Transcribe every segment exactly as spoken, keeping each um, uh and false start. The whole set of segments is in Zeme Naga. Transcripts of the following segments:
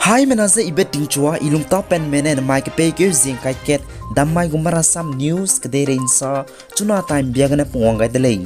Haimena ze I Betingchua, I lungtâ penme ne namai kepeikeu zingkai kat, dammai gu Marasam News kedeirei nsa, chuna time bia gene pungwang gai de lei.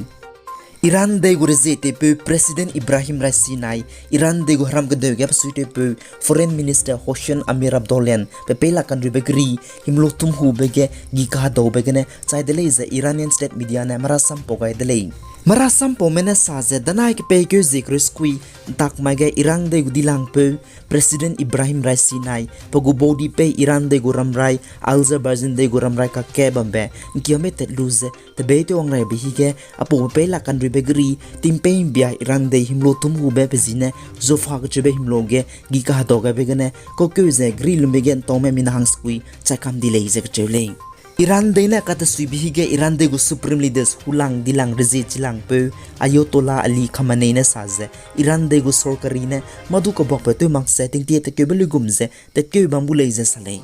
Iran dei gu rezie teipeu President Ebrahim Raisi nai, Iran dei gu heram kedeu ge besuitewpeu Foreign Minister Hossein Amir-Abdollahian pe peilak kanruibe geri, himlo tum hube ge gi kahadaube gene chai de lei ze Iranian state media ne marasam pau gai de lei. Marasam paume ne sa ze danai kepeikeu zie kereu sekui ntak mai ge Iran dei gu dilangpeu President Ibrahim Raisi nai, pe gu baudi pei Iran dei gu ramrai, Azerbaijan dei gu ramrai kakge bambe, nkiame tat lu ze, tebeitew wang raibe hige, apau pe peilak kanruibe geri, tingpei mbia Iran dei himlo tum hube pe zi ne, Zofa kecheube himlo ge, gi kahadau gaibe gene, kaukeu ze geri lumbe ge ntaume mina hang sekui, chai kam di lei ze kecheu lei. Iran dei ne katesuibe hige Iran dei gu Supreme Leaders hulang dilang rezie chilangpeu Ayatollah Ali Khamenei ne sa ze, Iran dei gu sorkari ne madu kabuakbe tew mak ze tingtie tatkeube luigum ze tatkeu bam gu lei ze sa lei.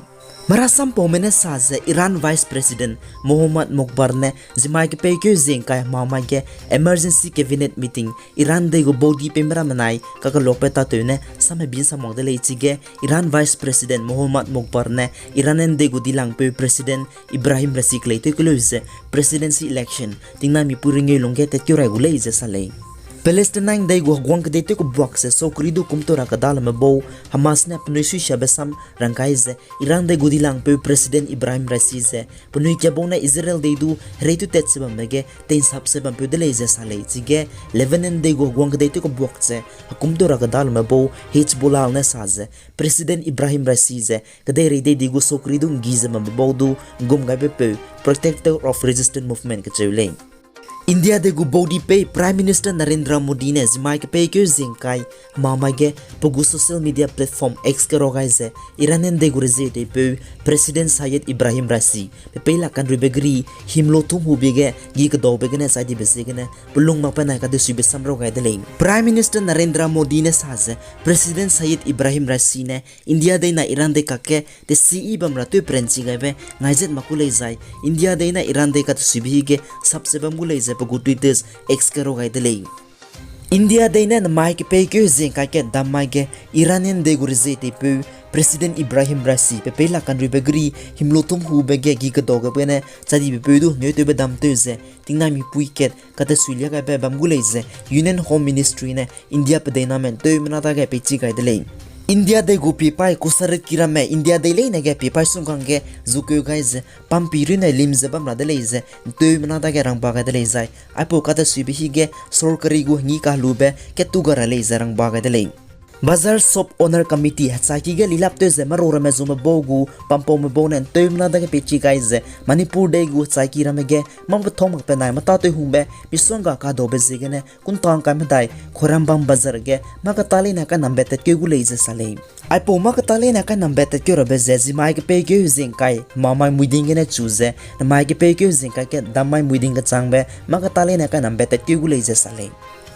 Marasam paume ne sa ze Iran Vice President Mohammad Mokhbar ne zimai kepeikeu zingkai hemamai ge emergency cabinet meeting Iran dei gu baudi peime ramme nai kakelokbe tatew ne samme bin sa mak de lei chige Iran Vice President Mohammad Mokhbar ne Iranian dei gu dilangpeu President Ibrahim Raisi keleitew keleu ze presidency election tingnai mipui ringeu lungge tatkeu rai gu lei ze sa lei. Palestine dei gu heguang kedei tew kebuak ze sokeri du kumtau ra kedaleme bau Hamas ne penui suisiabe sam rangkai ze Iran dei gu dilangpeu President Ibrahim Raisi ze penui kiabau ne Israel dei du herei tew tat se bambe ge teinsap se bampeu de lei ze sa lei chige Lebanon dei gu heguang kedei tew kebuak ze hekumtau ra kedaleme bau Hezbollah ne sa ze President Ibrahim Raisi ze kedeirei dei di gu sokeri du nggi ze bambe bau du ngum gaibe peu Protector of Resistance Movement kecheu lei. India dei gu baudi pei Prime Minister Narendra Modi ne zimai kepeikeu zingkai hemamai ge pe gu social media platform X ge rau gai ze Iranian dei gu rezie teipeu President Sayyid Ibrahim Raisi pe peilak kanruibe geri himlo tum hube ge gi kedaube gene chai dibe ziegene pelung makbe nai kadesuibe sam rau gai de lei. Prime Minister Narendra Modi ne sa ze President Sayyid Ibrahim Raisi ne India dei na Iran dei kakge tesi i bam ra tew peranchi gaibe ngaizet mak ku lei zai India dei na Iran dei katesuibe hige sap ze bam gu lei ze pe gu Twitter X ge rau gai de lei. India dei ne namai kepeikeu zingkai kat dammai ge Iranian dei gu rezie teipeu President Ibrahim Raisi pe peilak kanruibe geri himlo tum hube ge gi kedau gaibe ne chai dibe peu du hengeutewbe damtew ze tingnai mipui kat katesui lia gaibe bam gu lei ze Union Home Ministry ne India pedeiname nteumena dage peichi gai de lei. India dei gu piepai kusarit ki ramme India dei leine ge piepai sungkang ge zukeu gai ze pampi runne lim ze bam ra de lei ze nteumena dage rangba gai de lei zai aipau katesuibe hige sorkari gu hengi kahelube ketu ga ra lei ze rangba gai de lei. Bazar Shop Owner Committee hechaiki ge lilaptew ze merau ramme zume bau gu pampaume bau ne nteumena dage peichi gai ze Manipur dei gu hechaiki ramme ge mâ pethâu mak penai mâtâtew hungbe misongga kadaube ziegene kuntang kai medai Khorambam Bazar ge mâ keta leine kainambe tatkeu gu lei ze sa lei. Aipau mâ keta leine kainambe tatkeu rabe ze zimai kepeikeu zingkai hemamai muiding gene chu ze namai kepeikeu zingkai kat dammai muiding kechangbe mâ keta leine kainambe tatkeu gu lei ze sa lei.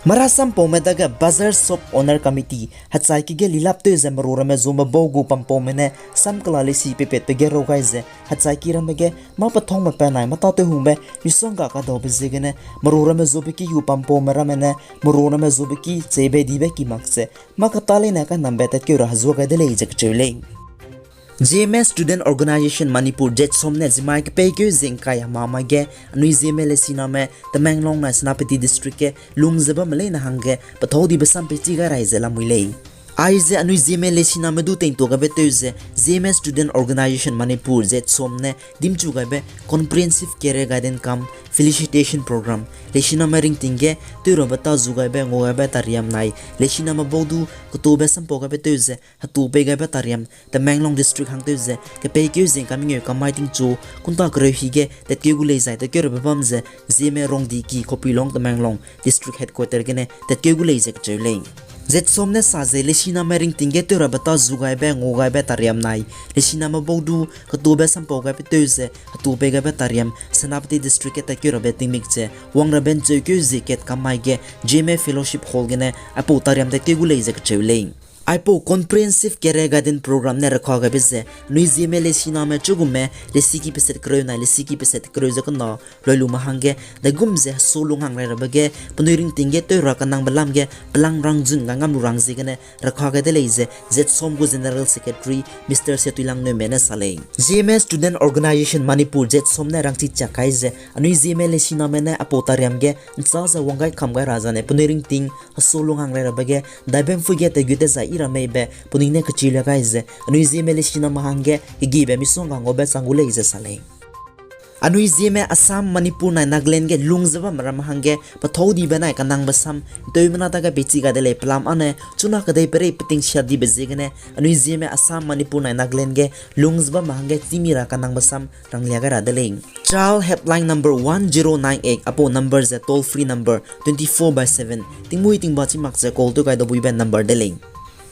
Marasam paume dage Bazar Shop Owner Committee hechaiki ge lilaptew ze merau ramme zume bau gu pampaume ne samkela leisi pepatbe ge rau gai ze hechaiki ramme ge mâ pethâu mak penai mâtâtew hungbe misongga kadaube ziegene merau ramme zube ki gu pampaume ramme ne merau ramme zube ki chebe dibe ki mak ze mâ keta leine kainambe tatkeu ra hezua gai de lei ze kecheu lei. Zeme Student Organisation Manipur, ZSOM ne zimai kepeikeu zingkai hemamai ge anui Zeme lesiname Tamenglong nai Senapati District ge lung ze bamme leine hangge pethâu dibe sam peichi gai rai ze lamui lei. Aize anui Zeme lesiname du teintuagabe tew ze Zeme Student Organisation Manipur, ZSOM ne dimchu gaibe Comprehensive Career Guidance cum Felicitation Program lesiname ringting ge teurabe ta zu gaibe ngau gaibe tariam nai lesiname bau du ketube sampau gaibe tew ze hetu pei gaibe tariam Tamenglong District hang tew ze kepeikeu zingkai mengeu kamai tingchu kunta kereu hige tatkeu gu lei zai tatkeu rabe bam ze Zeme Rongdiki Khopilong Tamenglong District Headquarter gene tatkeu gu lei ze kecheu lei. ZSOM ne sa ze lesiname ringting ge teurabe ta zu gaibe ngau gaibe tariam nai lesiname bau du ketube sampau gaibe tew ze hetu pei gaibe tariam Senapati District ge tatkeu rabe tingmik ze wang rabe ncheukeu zie kat kamai ge Zeme Fellowship Hall gene aipau tariam tatkeu gu lei ze kecheu lei. Aipau Comprehensive Career Guidance Program ne rakha gaibe ze, anui Zeme lesiname chugume lesiki peset kereu nai lesiki peset kereu ze kena loi lume hangge, daigum ze hesu lung hang rai rabe ge, penui ringting ge tew ra kanangbe lam ge, pelang rang zun ga ngam lu rang ziegene, rakha gai de lei ze, ZSOM gu General Secretary, Mister Setuilang Neume ne sa lei. Zeme Student Organisation Manipur, ZSOM ne rangchi chak kai ze, anui Zeme lesiname ne apau tariam ge, nsa ze wang gai kam gai ra zane, penui ringting, hesu lung hang rai rabe ge, daibe mpui ge teigut dezai i ra meibe, penui ne kechi le gai ze, anui Zeme lesiname hangge, kegibe misongga ngaube chang gu lei ze sa lei. Anui Zeme Assam, Manipur nai Nagaland ge lung ze bamme ramme hangge, pethâu dibe nai kanangbe sam, nteumena dage peichi gai de lei pelam ane, chuna kedei perei peting sia dibe ziegene, anui Zeme Assam, Manipur nai Nagaland ge lung ze bamme hangge chimi ra kanangbe sam, ranglia gai ra de lei. Child Helpline number one zero nine eight, apau number ze toll free number twenty-four by seven, tingmui tingba chi mak ze call tew gai dabuibe number de lei.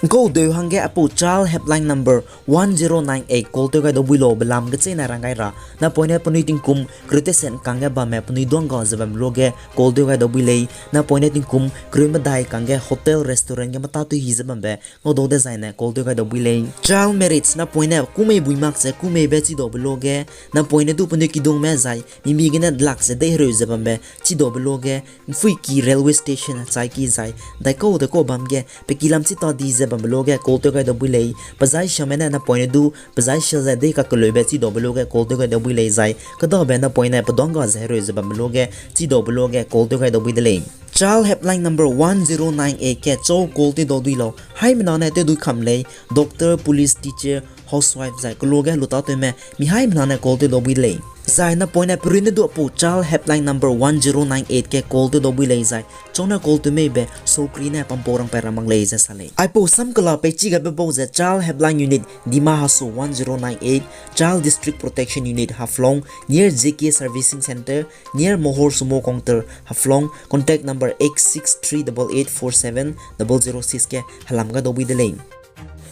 Ngkau deu hangge apau Child Helpline number one zero nine eight call tew gai dabui laube lam gecheîne rang gai ra, napoine penui tingkum kereu tese ngkangge bamme penui duangga ze bambe luage call tew gai dabui lei, napoine tingkum kereu medai kangge hotel, restaurant ge metâ tui hi ze bambe ngaudau dezaine call tew gai dabui lei. Child marriage, napoine kû mei bui mak ze kû meibe chidaube luage, napoine du penui kidungme zai mimi gene delak ze dei hereu ze bambe chidaube luage, mpuiki railway station hechai ki zai daikau dekau bam ge pe ki lam chi ta di ze bambe luage call tew gai dabui lei. Pezai siame ne napoine du pezai sia zai dei kakeleube chidaube luage call tew gai dabui lei zai, kedabe napoine peduangga ze hereu ze bambe luage chidaube luage call tew gai dabui de lei. Child Helpline number one zero nine eight ge chau call tew dau dui lau, haimena ne tew dui kam lei, doctor, police, teacher, housewife zai keluage lutâtewme mi haimena ne call tew dau bui de lei. Zai napoine perune du apau Child Helpline number one zero nine eight ge call tew dau bui lei zai, chaune call tew meibe sokri ne pampau rangpat ra mak lei ze sa lei. Aipau sam kela peichi gaibe bau ze Child Helpline Unit Dima Hasao one zero nine eight, Child District Protection Unit Haflong, near J K Servicing Centre, near Mohor Sumo Counter Haflong, contact number eight six three double eight four seven double zero six ge helam gai dau bui de lei.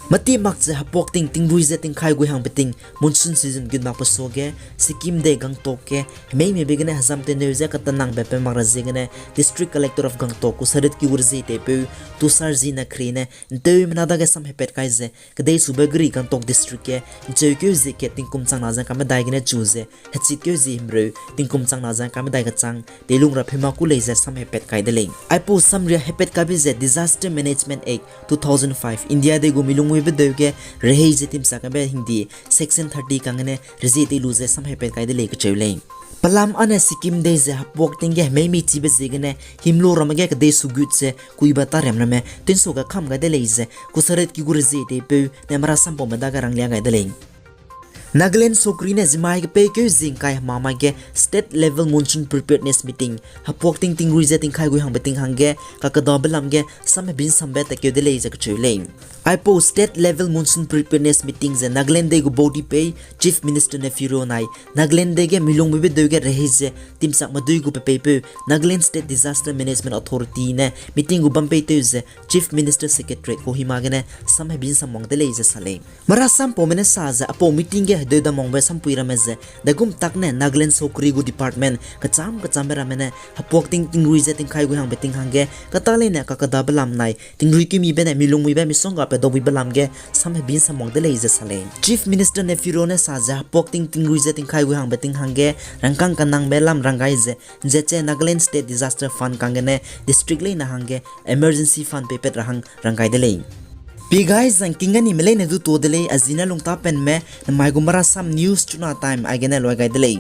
Mati mak ze hepuak ting tingrui ze tingkai gui hangbe ting monsoon season gut makbe suage, Sikkim dei Gangtok ge hemei meibe gene hezam teneu ze katanangbe pe mak ra ziegene District Collector of Gangtok Kusarit ki gu rezie teipeu Tushar G Naqvi ne nteumena dage sam hepat kai ze, kedei sube geri Gangtok District ge ncheukeu zie kat tingkum changna ze kamedai gene chu ze, hechitkeu zie himreu tingkum changna ze kamedai kechang teilung ra pheu mak ku lei ze sam hepat kai de lei. Aipau samria hepat kaibe ze Disaster Management Act two thousand five, India dei gu milung muibe deu ge rehei ze timchak kaibe hingdi Section thirty kang gene rezie tei lu ze sam hepat kai de lei kacheu lei. Pelam ane Sikkim dei ze hepuak ting ge hemei mei chibe ziegene himlu ramme ge kedei sugut ze kuiba tariam ramme tinso ge kam gai de lei ze Kusarit ki gu rezie teipeu ne mara sampaume dage ranglia gai de lei. Nagaland sokri ne zimai ge peikeu zingkai hemamai ge State Level Monsoon Preparedness Meeting, hepuak ting tingrui ze tingkai gui hangbe ting hangge kakedabe lam ge sam hebin sambe tatkeu de lei ze kacheu lei. Aipau State Level Monsoon Preparedness Meeting ze Nagaland dei gu body pei Chief Minister Neiphiu Rio nai Nagaland dei ge milung muibe deu ge rehei ze timchak medui gu pepeipeu Nagaland State Disaster Management Authority ne meeting gu bam peitew ze Chief Minister Secretariat Kohima gene sam hebin samwang de lei ze sa lei. Mara sampaume ne sa ze apau meeting ge hedeu damwangbe sampui ramme ze, dagum tak ne Nagaland sokri gu department kecham kechambe ramme ne hepuak ting tingrui ze tingkai gui hangbe ting hangge kata leine kakedabe lam nai tingrui kimibe ne milung muibe misongga pe daubuibe lam ge sam hebin samwang de lei ze sa lei. Chief Minister Neiphiu Rio ne sa ze hepuak ting tingrui ze tingkai gui hangbe ting hangge rangkâng kanangbe lam rang gai ze, nzet ze Nagaland State Disaster Fund kang gene district leine hangge emergency fund peipat ra hang rang gai de lei. Pi gai zangking gani me leine du tuâ de lei, a zine lungtapenme, namai gu marasam news chuna time aigene luai gai de lei.